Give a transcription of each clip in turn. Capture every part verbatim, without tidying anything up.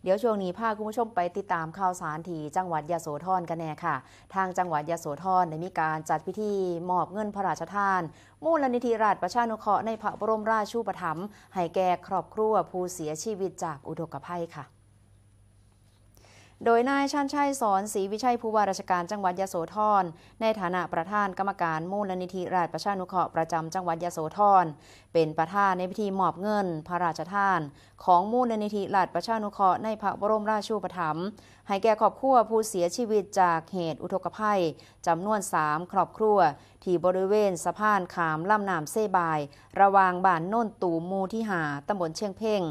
เดี๋ยวช่วงนี้พาคุณผู้ชมไปติดตามข่าวสารที่จังหวัดยโสธรกันแน่ค่ะ ทางจังหวัดยโสธรได้มีการจัดพิธีมอบเงินพระราชทาน มูลนิธิราชประชานุเคราะห์ในพระบรมราชูปถัมภ์ให้แก่ครอบครัวผู้เสียชีวิตจากอุทกภัยค่ะ โดยนายชันชัย สอนศรีวิชัย ผู้ว่าราชการจังหวัดยโสธร ในฐานะประธานกรรมการมูลนิธิราชประชานุเคราะห์ประจำจังหวัดยโสธร เป็นประธานในพิธีมอบเงินพระราชทาน ของมูลนิธิราชประชานุเคราะห์ในพระบรมราชูปถัมภ์ให้แก่ครอบครัวผู้เสียชีวิตจากเหตุอุทกภัยจำนวนสามครอบครัว ที่บริเวณสะพานข้ามลำน้ำเซบาย ระหว่างบ้านโนนตูมหมู่ที่ห้า ตำบลเชียงเพ็ง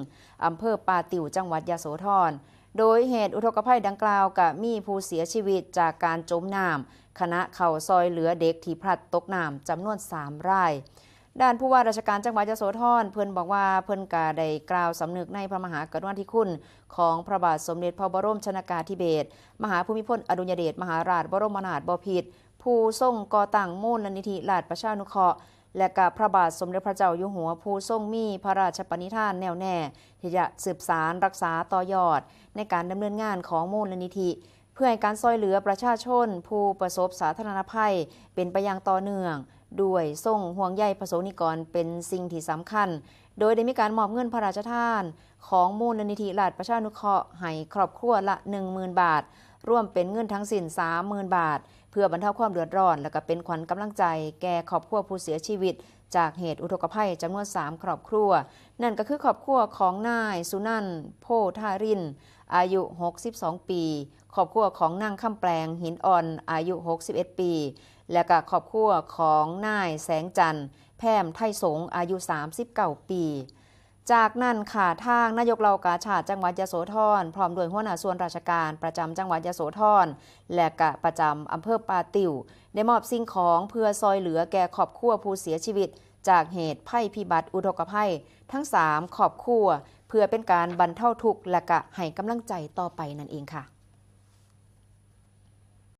อำเภอป่าติ่ว จังหวัดยโสธร โดยเหตุอุทกภัยดังกล่าวก็มีผู้เสียชีวิตจากการจมน้ำขณะเข้าซอยเหลือเด็กที่พลัดตกน้ำจำนวนสามราย ด้านผู้ว่าราชการจังหวัดยโสธร เพิ่นบอกว่าเพิ่นก็ได้กล่าวสำนึกในพระมหากรุณาธิคุณของพระบาทสมเด็จพระบรมชนกาธิเบศร มหาภูมิพลอดุลยเดชมหาราชบรมนาถบพิตร ผู้ทรงก่อตั้งมูลนิธิราชประชานุเคราะห์ และกับพระบาทสมเด็จพระเจ้าอยู่หัว ผู้ทรงมีพระราชปณิธานแน่วแน่ที่จะสืบสานรักษาต่อยอดในการดำเนินงานของมูลนิธิ เพื่อให้การซอยเหลือประชาชนผู้ประสบสาธารณภัยเป็นไปอย่างต่อเนื่อง ด้วยทรงห่วงใยประสงค์นิกรเป็นสิ่งที่สำคัญ โดยได้มีการมอบเงินพระราชทานของมูลนิธิราชประชานุเคราะห์ให้ครอบครัวละ หนึ่งหมื่น บาท รวมเป็นเงินทั้งสิ้น สามหมื่น บาท เพื่อบรรเทาความเดือดร้อน และก็เป็นขวัญกำลังใจแก่ครอบครัวผู้เสียชีวิตจากเหตุอุทกภัยจำนวนสามครอบครัว นั่นก็คือครอบครัวของนายสุนันท์ โพธาริน อายุ หกสิบสอง ปี ครอบครัวของนางคำแปลง หินอ่อน อายุ หกสิบเอ็ด ปี และก็ครอบครัวของนายแสงจันทร์ แพมไทยสง อายุ สามสิบเก้า ปี จากนั้นค่ะ ทางนายกเหล่ากาชาดจังหวัดยโสธร พร้อมด้วยหัวหน้าส่วนราชการประจำจังหวัดยโสธร และกะประจำอำเภอป่าติ่ว ได้มอบสิ่งของเพื่อซอยเหลือแก่ครอบครัวผู้เสียชีวิตจากเหตุภัยพิบัติอุทกภัยทั้งสามครอบครัว เพื่อเป็นการบรรเทาทุกข์และกะให้กำลังใจต่อไปนั่นเองค่ะ